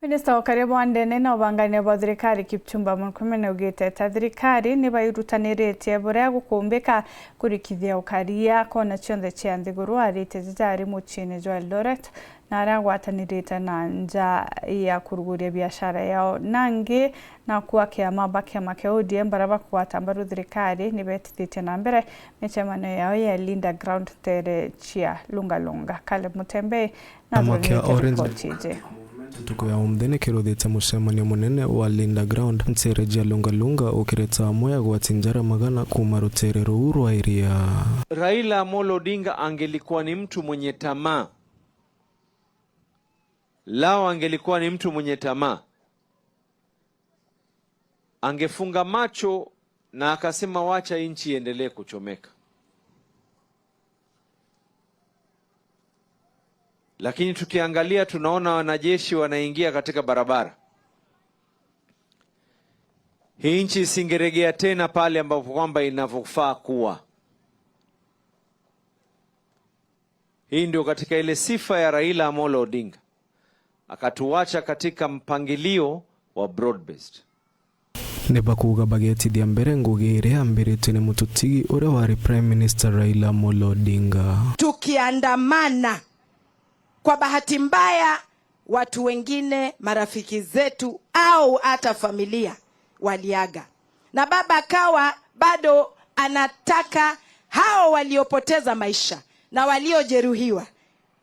Minista wa karibu wa ndene na ubangania bwa thirikari Kipchumba Murkomen augite ta thirikari ni bairutaniretie buria gukumbika kurikithia ukaria kona cionthe cia nthiguru arite jijari muciini jwa Eldoret na aria agwatanirite na nja ya kuruguria biashara yao nangi na kuwa kiama ba kiama kia ODM baria bakugwata mbaru thirikari ni betithitie na mbere micemanio yao ya Linda Ground tere chia Lungalunga. Caleb Mutembei na Chama kia Orange ripoti ije. Ntuku ya umthini kiruthite mucemanio munene wa Linda Ground ntireja Lungalunga ukireta amwe agwati njara magana kuma rutere ruu rwa iria. Raila Amolo Odinga angelikuwa ni mtu mwenye tamaa, lao angelikuwa ni mtu mwenye tamaa, angefunga macho na akasema wacha nchi iendelee kuchomeka. Lakini tukiangalia tunaona wanajeshi wanaingia katika barabara. Hii nchi isingeregea tena pale ambapo kwamba inavyofaa kuwa. Hii ndio katika ile sifa ya Raila Amolo Odinga, akatuacha katika mpangilio wa broad based. Nĩ bakuga bagetithia mbere ngugi iria yambĩrĩtio nĩ mũtutigi ũrĩa warĩ Prime Minister Raila Amolo Odinga. Tukiandamana, kwa bahati mbaya watu wengine, marafiki zetu au hata familia waliaga, na baba akawa bado anataka hao waliopoteza maisha na waliojeruhiwa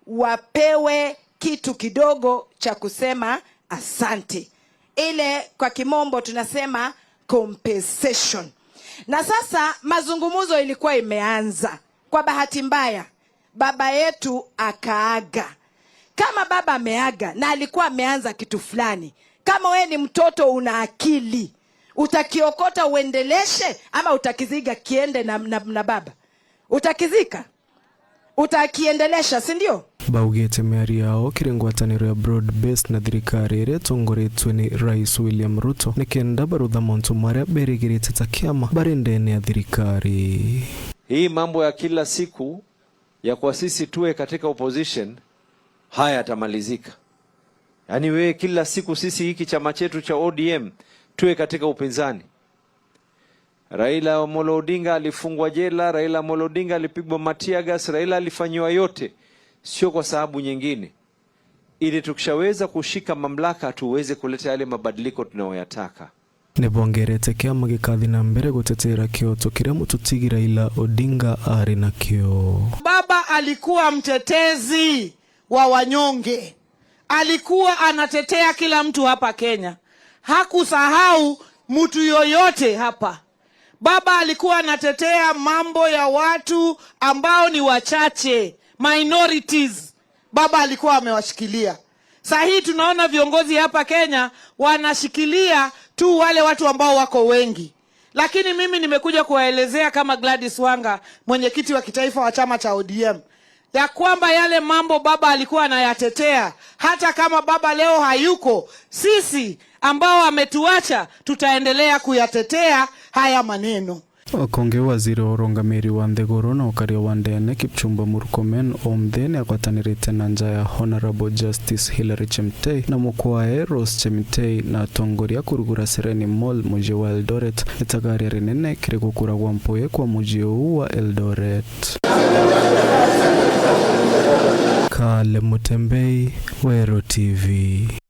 wapewe kitu kidogo cha kusema asante, ile kwa kimombo tunasema compensation. Na sasa mazungumzo ilikuwa imeanza. Kwa bahati mbaya baba yetu akaaga. Kama baba ameaga na alikuwa ameanza kitu fulani, kama we ni mtoto una akili, utakiokota uendeleshe ama utakiziga kiende na baba? Utakizika, utakiendelesha, si ndio? Baugite mĩario yao kĩrĩ ngwatanĩro ya broad based na thirikari ĩrĩa ĩtongoretio nĩ Rais William Ruto nĩ kenda barutha maũntũ marĩa berĩgĩrĩte ta kĩama barĩ ndene ya thirikari. Hii mambo ya kila siku ya kwa sisi tuwe katika opposition haya yatamalizika. Yaani wewe kila siku sisi hiki chama chetu cha ODM tuwe katika upinzani. Raila Amolo Odinga alifungwa jela, Raila Amolo Odinga alipigwa matear gas, Raila alifanyiwa yote, sio kwa sababu nyingine, ili tukishaweza kushika mamlaka tuweze kuleta yale mabadiliko tunayoyataka. Nĩ bongerete kĩama gĩkathi na mbere gũtetera kĩoto kĩrĩa mũtutigi Raila Odinga arĩ nakĩo. Baba alikuwa mtetezi wa wanyonge, alikuwa anatetea kila mtu hapa Kenya, hakusahau mtu yoyote hapa. Baba alikuwa anatetea mambo ya watu ambao ni wachache, minorities. Baba alikuwa amewashikilia. Saa hii tunaona viongozi hapa Kenya wanashikilia tu wale watu ambao wako wengi, lakini mimi nimekuja kuwaelezea kama Gladys Wanga, mwenyekiti wa kitaifa wa chama cha ODM, ya kwamba yale mambo baba alikuwa anayatetea, hata kama baba leo hayuko, sisi ambao ametuacha tutaendelea kuyatetea haya maneno. Okonge waziri wa ũrũngamĩri wa nthiguru na ũkaria wa ndene Kipchumba Murkomen omthe nĩagwatanĩrĩte na nja ya Honorable Justice Hillary Chemtei na mũkwae Rose Chemitei na atongoria kũrugũra Sereni Mall mũciĩ wa Eldoret ĩtagaria rĩnene kĩrĩ gũkũra gwa mpũĩ kwa mũciĩ ũũ wa Eldoret. Kale Mutembei, Wero TV.